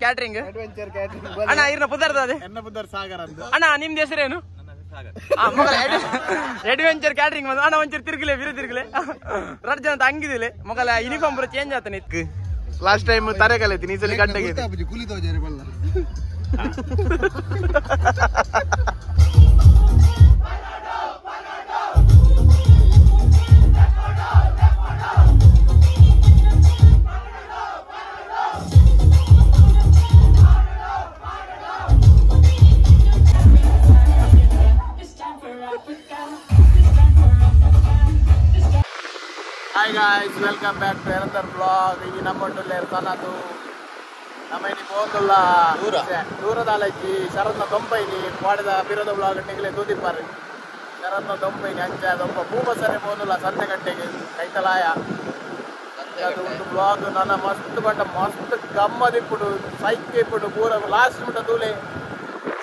Catering adventure catering ಅಣ್ಣ ಇರ್ನ ಪುದರ್ದ ಅದೇ ಎನ್ನ ಪುದರ್ ಸಾಗರ್ ಅಂತ ಅಣ್ಣ ನಿಮ್ದು ಹೆಸರೇನು? ಅಡ್ವೆಂಚರ್ ಕ್ಯಾಟರಿಂಗ್ ಬಂದು ಅಣ್ಣ ಒಂಚೂರು ತಿರುಗಲೆ ಬಿರು ತಿರುಗಲೆ ರಡ್ ಜನ ಹಂಗಿದಿಲ್ಲ ಮೊಗಲ ಯೂನಿಫಾರ್ಮ್ ಪೂರ ಚೇಂಜ್ ಆತನೆ. ಲಾಸ್ಟ್ ಟೈಮ್ ತಾರೆ ಕಲೈತಿ ನೀ ಸಲ ಗಂಟೆಗೆ ಕೂಲಿ ತೋಜಾರೆ ಬಲ್ಲ. Hi guys, welcome back to another vlog. ini ನಮ್ಮ ಸನದು ನಮ್ಮ ಇಲ್ಲಿ ಪೋತುಲ್ಲ ದೂರದಾಲಜ್ಜಿ ಶರತ್ನ ದೊಂಪೈನಿ ಪಾಡಿದ ಬಿರದ ಬ್ಲಾಗ್ ನಿಗಲೆ ದೂದಿಪ್ಪಾರು ಶರತ್ನ ದೊಂಪೈನಿ ಅಂಚ ದೊಂಪ ಭೂಮಸರೆ ಪೋದುಲ್ಲ ಸಂತೆಗಟ್ಟೆಗೆ ಕೈತಲಾಯ ಅದು ಒಂದು ಬ್ಲಾಗ್ ನನ್ನ ಮಸ್ತ್ ಬಂಡ ಮಸ್ತ್ ಗಮ್ಮದಿಪ್ಪುಡು ಸೈಕ್ ಇಪ್ಪುಡು ಪೂರ ಲಾಸ್ಟ್ ಮುಟ್ಟ ದೂಲೆ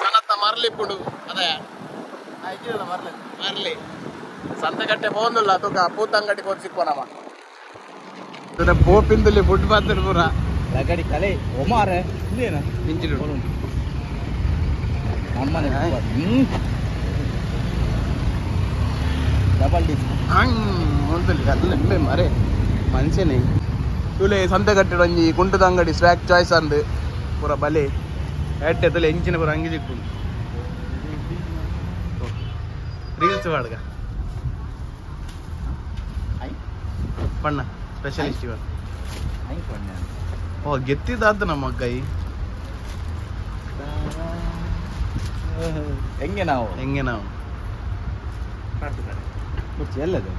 ಸನತ್ತ ಮರಲಿಪ್ಪುಡು ಅದೇ ಮರಲಿ ಮರಲಿ ಸಂತೆಗಟ್ಟೆ ಪೋಂದುಲ್ಲ ತುಕ ಪೂತಂಗಟ್ಟಿ ಕೋತ್ ಸಿಕ್ಕೋನಮ್ಮ ಪೋಪಿಂದಲ್ಲಿ ಫುಡ್ ಪಾತ್ರೆ ಪೂರ ಲಗಡಿ ಕಲೆ ಒಮಾರೆ ಇಲ್ಲೇನ ಇಂಚಿಡು ನಮ್ಮನೆ ಡಬಲ್ ಡಿ ಹಂಗ್ ಒಂದಲ್ಲಿ ಅಲ್ಲ ನಿಂಬೆ ಮರೆ ಮನುಷ್ಯನೇ ತುಲೆ ಸಂತೆಗಟ್ಟೆ ಒಂಜಿ ಕುಂಟದ ಅಂಗಡಿ ಸ್ವ್ಯಾಕ್ ಚಾಯ್ಸ್ ಅಂದು ಪೂರ ಬಲೆ ಎಟ್ಟೆ ತುಲೆ ಎಂಚಿನ ಪೂರ ಅಂಗಿ ಸಿಕ್ಕು ರೀಲ್ಸ್ ವಾಡ್ಗ ಪಣ್ಣ ಸ್ಪೆಷಲಿಸ್ಟ್ ಇವ ಓ ಗೆತ್ತಿದಾದ ನಮ್ಮ ಅಗ್ಗೈ ಹೆಂಗೆ ನಾವು ಹೆಂಗೆ ನಾವು ಎಲ್ಲದು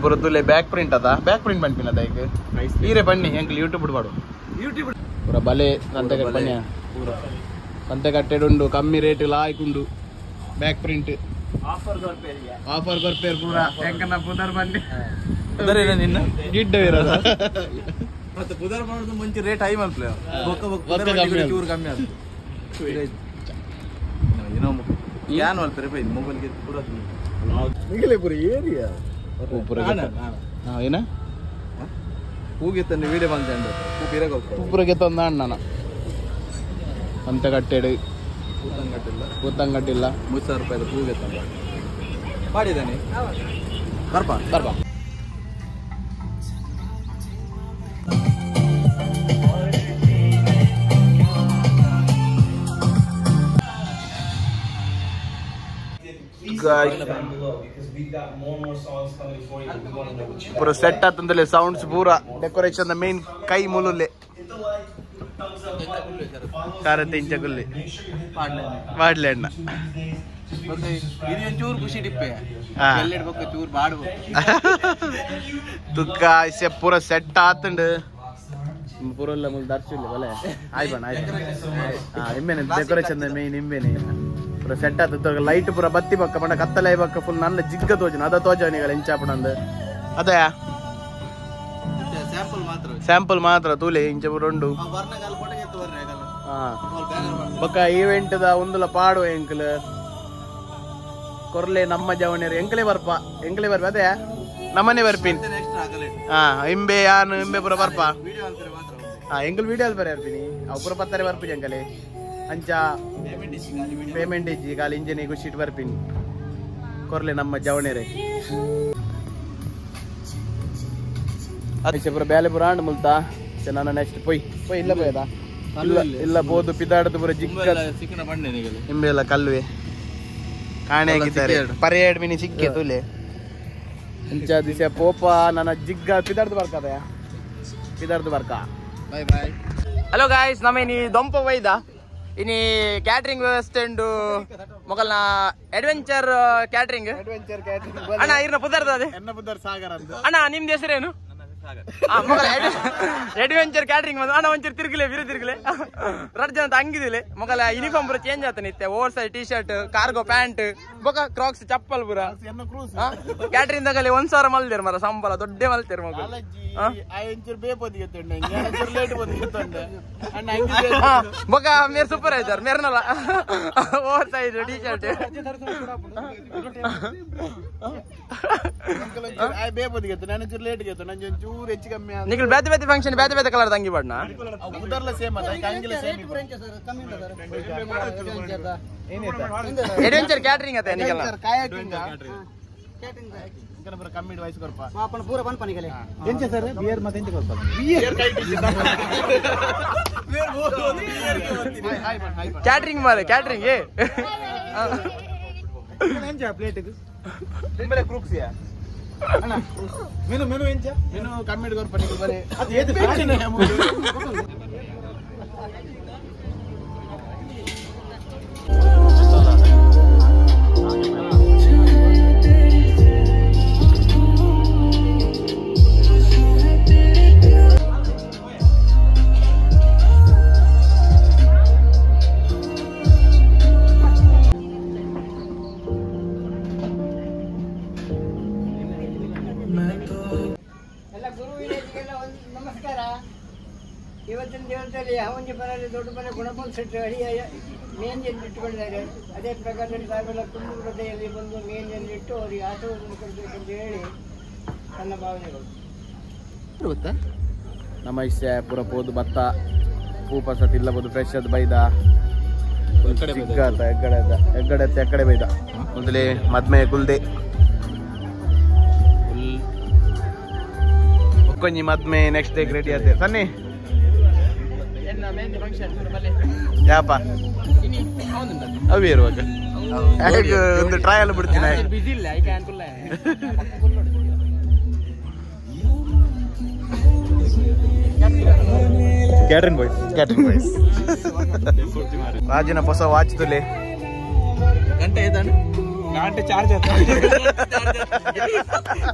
ಪೂರ ತುಲೆ ಬ್ಯಾಕ್ ಪ್ರಿಂಟ್ ಅದ ಬ್ಯಾಕ್ ಪ್ರಿಂಟ್ ಪನ್ಪಿನ ಅದ ಈಗ ಈರೆ ಬನ್ನಿ ಎಂಕ್ಲು ಯೂಟ್ಯೂಬ್ ಬಾಡು ಯೂಟ್ಯೂಬ್ ಪೂರ ಬಲೆ ಸಂತೆಗಟ್ಟೆ ಬನ್ನಿ ಪೂರ ಸಂತೆಗಟ್ಟೆಡುಂಡು ಕಮ್ಮಿ ರೇಟ್ ಲಾಯ್ಕುಂಡು ಬ್ಯಾಕ್ ಪ್ರಿಂಟ್ ಆಫರ್ ಕೊರ್ಪೇರಿಗೆ ಆಫರ್ ಕೊರ್ಪೇರು ಪೂರ ಎಂಕನ ಪುದರ್ ಬನ್ನಿ ಪುದರ್ ಇಲ್ಲ ನಿನ್ನ ಗಿಡ್ಡ ಇರೋದ ಮತ್ತೆ ಪುದರ್ ಮಾಡೋದು ಮುಂಚೆ ರೇಟ್ ಹೈ ಮಲ್ಪ್ಲೆ ಬೊಕ್ಕ ಬೊಕ್ಕ ಚೂರು ಕಮ್ಮಿ ಆಯ್ತು ಏನೋ ಯಾನ್ ಮಲ್ಪರೆ ಪೈ ಮೊಬೈಲ್ ಗೆ ಪೂರ ಮಿಗಲೆ ಪೂರ ಏರಿಯಾ ಪೂರ ಏನ ಹೂಗೆ ತಂದು ವಿಡಿಯೋ ಬಂದ ಹೂ ಪಿರಗ ಪೂರಗೆ ತಂದ ಅಣ್ಣನ ಸಂತೆಗಟ್ಟೆಡು ಪೂತಂಗಟ್ಟಿಲ್ಲ ಪೂತಂಗಟ್ಟಿಲ್ಲ 3000 ರೂಪಾಯಿದ ಹೂಗೆ ತಂದ ಮಾಡಿದ್ದಾನೆ ಬರ್ಪಾ ಬರ್ಪಾ. ಪೂರ ಸೆಟ್ ಆತಂದಲೆ ಸೌಂಡ್ಸ್ ಪೂರ ಡೆಕೋರೇಷನ್ ಮೇನ್ ಕೈ ಮುಲುಲ್ಲೆ ಕಾರತೆ ಇಂಚಗುಲ್ಲೆ ಪಾಡ್ಲೆ ಅಣ್ಣ ಚೂರು ಖುಷಿ ಡಿಪ್ಪೆ ಚೂರು ಬಾಡು ತುಕ್ಕ ಪೂರ ಸೆಟ್ ಆತಂಡು ಪೂರ ಮುಲ್ ದರ್ಶಿಲ್ಲ ಬಲೆ ಆಯ್ ಬಣ್ಣ ಆಯ್ ಇಮ್ಮೇನೆ ಡೆಕೋರೇಷನ್ ಮೇನ್ ಇಮ್ಮೇನೆ ಪೂರ ಸೆಟ್ ಆತ ಲೈಟ್ ಪೂರ ಬತ್ತಿ ಬಕ್ಕ ಪಂಡ ಕತ್ತಲೆ ಬಕ್ಕ ಫುಲ್ ನನ್ನ ಜಿಗ್ಗ ತೋಜನ ಅದ ತೋಜವನಿಗಲ್ಲ ಇಂಚಾಪಣಂದು ಅದೇ ಸ್ಯಾಂಪಲ್ ಮಾತ್ರ ಸ್ಯಾಂಪಲ್ ಮಾತ್ರ ತೂಲೆ ಇಂಚ ಪೂರ ಉಂಡು ಬೊಕ್ಕ ಈವೆಂಟ್ ದ ಒಂದುಲ ಪಾಡುವ ಎಂಕಲ್ ಕೊರ್ಲೆ ನಮ್ಮ ಜವನಿಯರು ಎಂಕಲೇ ಬರ್ಪ ಎಂಕಲೇ ಬರ್ಪ ಅದೇ ನಮ್ಮನೆ ಬರ್ಪಿನ್ ಹಾ ಇಂಬೆ ಯಾನು ಇಂಬೆ ಪೂರ ಬರ್ಪ ಹಾ ಎಂಕಲ್ ವಿಡಿಯೋ ಬರ ಇರ್ತೀನಿ ಅವು ಪೂರ ಪತ್ತಾರೆ ಬರ್ಪಿ ಎಂಕಲೆ ಅಂಚ ಪೇಮೆಂಟ್ ಇಜ್ಜಿ ಖಾಲಿ ಇಂಜಿನ್ ಖುಷಿಟ್ ಬರ್ಪಿನಿ ಕೊರ್ಲೆ ನಮ್ಮ ಜವಣಿಯರೇ ಪೂರ ಬೇಲೆ ಪೂರ ಆಂಡ್ ಮುಲ್ತಾ ನಾನು ನೆಕ್ಸ್ಟ್ ಪೊಯ್ ಪೊಯ್ ಇಲ್ಲ ಪೋಯದ ಇಲ್ಲ ಇಲ್ಲ ಬೋದು ಪಿದಾಡದು ಪೂರ ಜಿಕ್ಕ ಸಿಕ್ಕಣ ಬಂಡೆ ಇಂಬೆ ಎಲ್ಲ ಕಲ್ಲುವೆ ಕಾಣೆ ಆಗಿದ್ದಾರೆ ಪರೇಡ್ ಮಿನಿ ಸಿಕ್ಕೆ ತುಲೆ ಅಂಚ ದಿಸೆ ಪೋಪ ನನ್ನ ಜಿಗ್ಗ ಪಿದಾಡ್ದು ಬರ್ಕದ ಪಿದಾಡ್ದು ಬರ್ಕ ಬಾಯ್ ಬಾಯ್. ಹಲೋ ಗಾಯ್ಸ್, ನಮ್ಮ ಇನಿ ದೊಂಪ ವೈದ ಇನಿ ಕ್ಯಾಟರಿಂಗ್ ವ್ಯವಸ್ಥೆ ಉಂಡು ಮೊಗಲ್ನ ಅಡ್ವೆಂಚರ್ ಕ್ಯಾಟರಿಂಗ್ ಅಡ್ವೆಂಚರ್ ಕ್ಯಾಟರಿಂಗ್ ಅಣ್ಣ ಇರ್ನ ಪುದರ್ದ ಅದೇ ಎನ್ನ ಪುದರ್ ಸಾಗರ್ ಅಂತ ಅಣ್ಣ ನಿಮ್ದು ಹೆಸರೇನು? ಅಡ್ವೆಂಚರ್ ಕ್ಯಾಟರಿಂಗ್ ಬಂದು ಅಣ್ಣ ಒಂಚೂರು ತಿರುಗಲೆ ಬಿರು ತಿರುಗಲೆ ರಡ್ ಜನ ಹಂಗಿದಿಲ್ಲ ಮೊಗಲ ಯೂನಿಫಾರ್ಮ್ ಪೂರ ಚೇಂಜ್ ಆತನ ಇತ್ತೆ oversize T shirt cargo pant ಬೊಕ ಕ್ರಾಕ್ಸ್ ಚಪ್ಪಲ್ ಪೂರ ಕ್ಯಾಟರಿಂಗ್ ತಗಲಿ 1000 ಮಲ್ದಿರ್ ಮರ ಸಂಬಳ ದೊಡ್ಡ ಮಲ್ತಿರ್ ಮಗು. ಬೊಕ ಮೇರ್ ಸೂಪರ್ ಆಯ್ತಾರ ಮೇರ್ನಲ್ಲ ಓವರ್ ಸೈಜ್ ಟಿ ಶರ್ಟ್ ಚೂರು ಹೆಚ್ಚು ಕಮ್ಮಿ ನಿಖಲ್ ಬೇತೆ ಬೇತೆ ಫಂಕ್ಷನ್ ಬೇತೆ ಬೇತೆ ಕಲರ್ ತಂಗಿ ಬಣ್ಣ ಉದರ್ಲ ಸೇಮ್ ಅದ ಅಂಗಿಲ same adventure catering ಅತ್ತೆ ನಿಖಲ್ ಕಾಯಾಕಿಂಗ್ ಕಮ್ಮಿ ವಯಸ್ಸು ಕೊರಪ ಪಾಪನ ಪೂರ ಬಂದ್ ಪನಿಗಲೆ ಎಂಚ ಸರ್ ಬಿಯರ್ ಮತ್ತೆ ಎಂಚ ಕೊಲ್ಪ ಕ್ಯಾಟರಿಂಗ್ ಮಾರೆ ಕ್ಯಾಟರಿಂಗ್ ಏ ಎಂಚ ಪ್ಲೇಟ್ ನಿಂಬಲೆ ಕ್ರೂಕ್ಸಿಯಾ ಅಣ್ಣ ಮೆನು ಮೆನು ಎಂಚ ಮೆನು ಕಮ್ಮಿ ಕೊರಪ ನಿಖಲ್ ಬರೆ ಅದು ಏದು ಎಲ್ಲ ಗುರು ಹಿರಿಯರಿಗೆಲ್ಲ ಒಂದು ನಮಸ್ಕಾರ. ಇವತ್ತಿನ ದಿವಸದಲ್ಲಿ ಯಾವೊಂದು ಮನೆಯಲ್ಲಿ ದೊಡ್ಡ ಮನೆ ಗುಣಪಲ್ ಸೆಟ್ಟು ಅಡಿಯ ಮೇಂಜಿಯನ್ನು ಇಟ್ಟುಕೊಂಡಿದ್ದಾರೆ. ಅದೇ ಪ್ರಕಾರದಲ್ಲಿ ತಾವೆಲ್ಲ ತುಂಬ ಹೃದಯದಲ್ಲಿ ಬಂದು ಮೇಂಜಿಯನ್ನು ಇಟ್ಟು ಅವರಿಗೆ ಆಶೀರ್ವಾದ ಕೊಡಬೇಕೆಂದು ಹೇಳಿ ನನ್ನ ಭಾವನೆಗಳು. ಗೊತ್ತಾ ನಮ್ಮ ಇಷ್ಟ ಪೂರ ಪೋದು ಭತ್ತ ಪೂಪಸ ತಿಲ್ಲಬೋದು ಫ್ರೆಶ್ ಅದು ಬೈದ ಹೆಗ್ಗಡೆ ಹೆಗ್ಗಡೆ ಎಕ್ಕಡೆ ಬೈದ ಮೊದಲೇ ಮದ್ಮೆ ಕುಲ್ದೆ ಒಕ್ಕೊಂಜಿ ಮದ್ಮೆ next day ready ಆತೆ ಸನ್ನಿ ಯಾಪ ಅವೇ ಇರುವಾಗ ಒಂದು ಟ್ರಯಲ್ ಬಿಡ್ತೀನಿ. Catering boys catering boys ರಾಜನ ಹೊಸ ವಾಚ್ ತುಲೆ ಗಂಟೆ ಏದಾನೆ ಗಂಟೆ ಚಾರ್ಜ್ ಆತ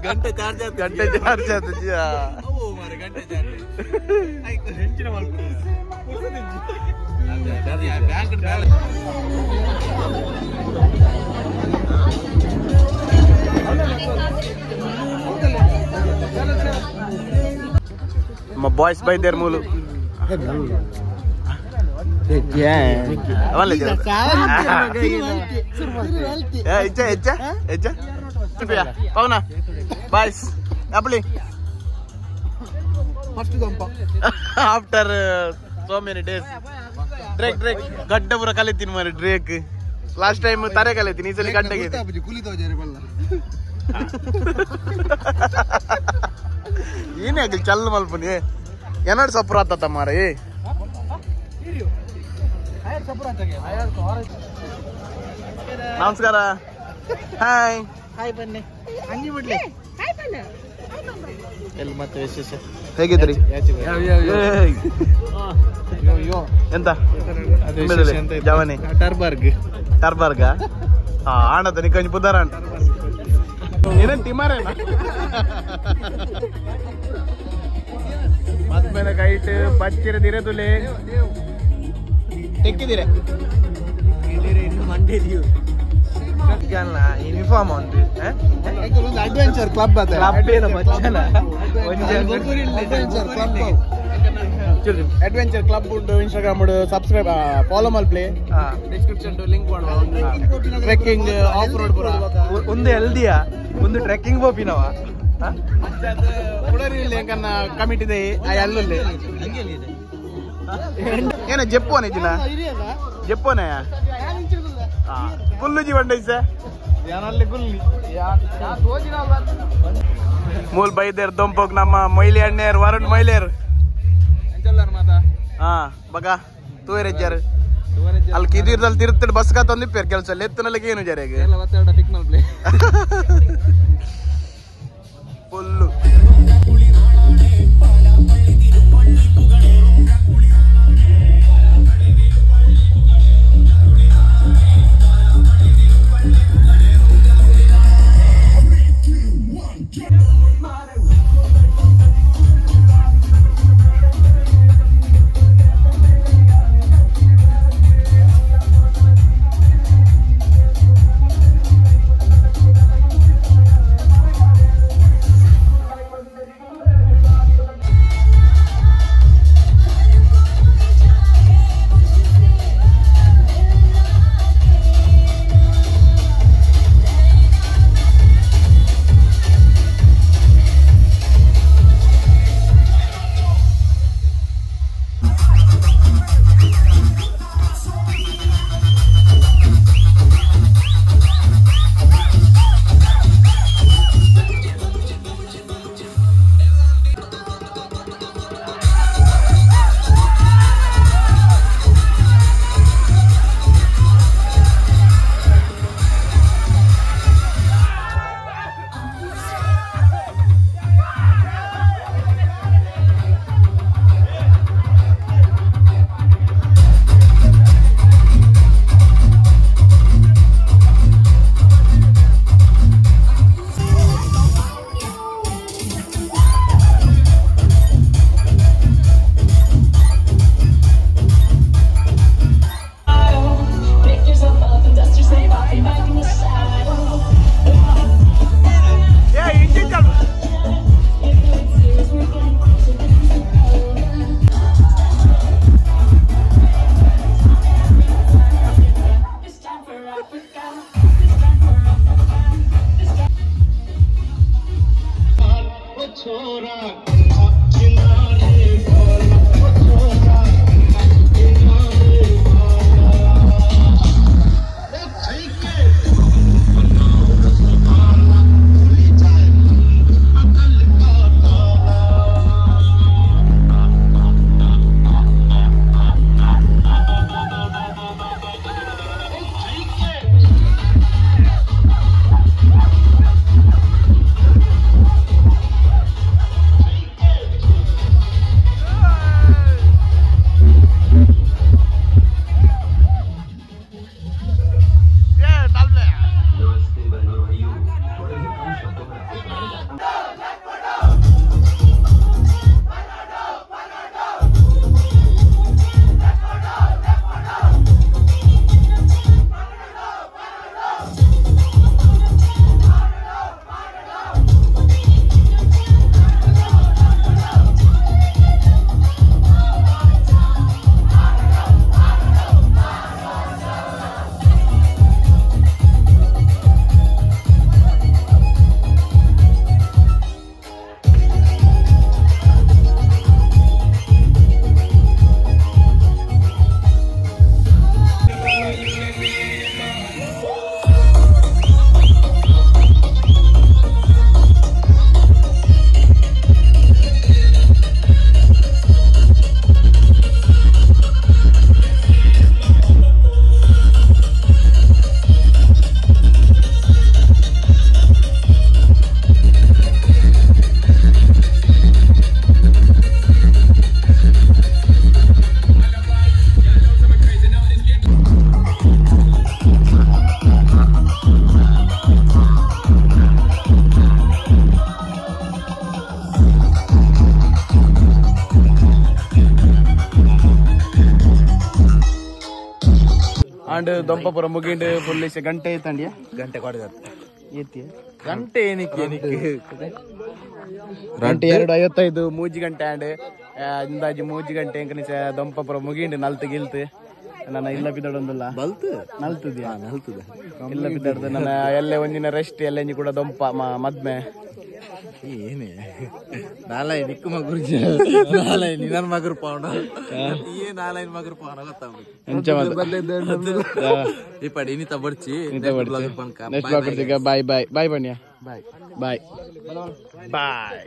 ಗಂಟೆ ಚಾರ್ಜ್ ಆತ ಗಂಟೆ ಚಾರ್ಜ್ ಆತ ಜಿಯಾ ಓ ಮಾರೆ ಗಂಟೆ ಚಾರ್ಜ್ ಆಯ್ತು ಹೆಂಚಿನ ಮಲ್ಪು ಬ್ಯಾಂಕ್ ನಮ್ಮ ಬಾಯ್ಸ್ ಬೈದೇರ್ ಮೂಲು ಪವನ boys Appli after so many days Drake Drake ಗಡ್ಡ ಪೂರ ಕಲಿತೀನಿ ಮಾರೆ Drake last time ತಾರೆ ಕಲಿತೀನಿ ಈ ಸಲ ಗಡ್ಡಗೆ ಏನೇ ಆಗಲಿ ಚಲ್ ಮಲ್ಪುನಿ ಏನಾರು ಸಪುರ ಆತ ಮಾರೆ. ನಮಸ್ಕಾರ ಹಾಯ್ ಹಾಯ್ ಬನ್ನಿ ಹಂಗಿ ಬಿಡ್ಲಿ. ಎಲ್ಲಿ ಮತ್ತೆ ವಿಶೇಷ ಹೇಗಿದ್ರಿ? ಎಂತ ಜವನಿ ಟರ್ಬರ್ಗ್ ಟರ್ಬರ್ಗ ಆಣದ ನಿಕೊಂಜಿ ಪುದಾರ ಏನೇನ್ ತಿಮಾರೇನ ಮದ್ಮೇಲೆ ಕೈಟ್ ಬಚ್ಚಿರದಿರೆ ತುಲೆ ತೆಕ್ಕಿದಿರೆ ಯೂನಿಫಾರ್ಮ್ ಒಂದು ಅಡ್ವೆಂಚರ್ ಕ್ಲಬ್ ಅದ ಕ್ಲಬ್ ಏನೋ ಬಚ್ಚನ adventure club adventure club ಉಂಟು ಇನ್ಸ್ಟಾಗ್ರಾಮ್ ಉಂಟು ಸಬ್ಸ್ಕ್ರೈಬ್ ಫಾಲೋ ಮಲ್ಪ್ಲೆ ಡಿಸ್ಕ್ರಿಪ್ಷನ್ ಲಿಂಕ್ ಮಾಡುವ trekking off road ಪೂರ ಒಂದು ಹೆಲ್ದಿಯಾ ಒಂದು ಟ್ರೆಕ್ಕಿಂಗ್ ಪೋಪಿನವ ಪುಡರಿ ಎಂಕನ್ನ ಕಮಿಟಿ ಇದೆ ಅಲ್ಲಲ್ಲಿ ಏನ ಜೆಪ್ಪೋನೆ ಜಿನ ಜೆಪ್ಪೋನೆ ಕುಲ್ಲು ಜೀವಂಡ ಇಸೆ ಗುಲ್ಲಿ ಮೂಲ್ ಬೈದೇರ್ ದೊಂಪೋಗ್ ನಮ್ಮ ಮೊಯ್ಲಿ ಅಣ್ಣೇರ್ ವರುಣ್ ಮೊಯ್ಲೇರ್ ಹಾ ಬಗ ತೂರೆಜ್ಜಾರು ಅಲ್ಲಿ ಕಿದಿರ್ದಲ್ಲಿ ತಿರುತ್ತಡ್ ಬಸ್ ಕಾತೊಂದಿಪ್ಪೇರ್ ಕೆಲಸ ಎತ್ತನಲ್ಲಿಗೆ ಏನು ಜರೆಗೆ ಫುಲ್ಲು And ದೊಂಪಪುರ ಮುಗಿಂಡು ಫುಲ್ ಗಂಟೆ ಐತಂಡಿಯ ಗಂಟೆ ಕೊಡದ ಏತಿ ಗಂಟೆ ಏನಕ್ಕೆ ಏನಕ್ಕೆ ಗಂಟೆ 2:55 ಮೂಜಿ ಗಂಟೆ ಅಂಡ್ ಅಂದಾಜು ಮೂಜಿ ಗಂಟೆ ಎಂಕನಿಚ ದೊಂಪಪುರ ಮುಗಿಂಡು ನಲ್ತು ಗಿಲ್ತು ನನ್ನ ಇಲ್ಲ ಬಿದ್ದಡೊಂದಿಲ್ಲ ಬಲ್ತು ನಲ್ತದ್ಯಾ ನಲ್ತದ ಇಲ್ಲ ಬಿದ್ದಡ್ದು ನನ್ನ ಎಲ್ಲೇ ಒಂದಿನ ರೆಸ್ಟ್ ಎಲ್ಲೆಂಜಿ ಕೂಡ ದೊಂಪ ಮದ್ಮೆ ಏನೇ ನಾಲೈ ನಿಕ್ಕು ಮಗುರು ನಾಲೈ ನಿನ್ನ ಮಗುರು ಪೌಂಡ ಏ ನಾಲೈನ್ ಮಗುರು ಪೌಂಡ ಗೊತ್ತಾಗ್ಬೇಕು ಎಂಚ ಇಪ್ಪಡಿ ಇನ್ನಿತ ಬರ್ಚಿ next blog bye bye bye ಬನ್ನಿಯ ಬಾಯ್ ಬಾಯ್ ಬಾಯ್.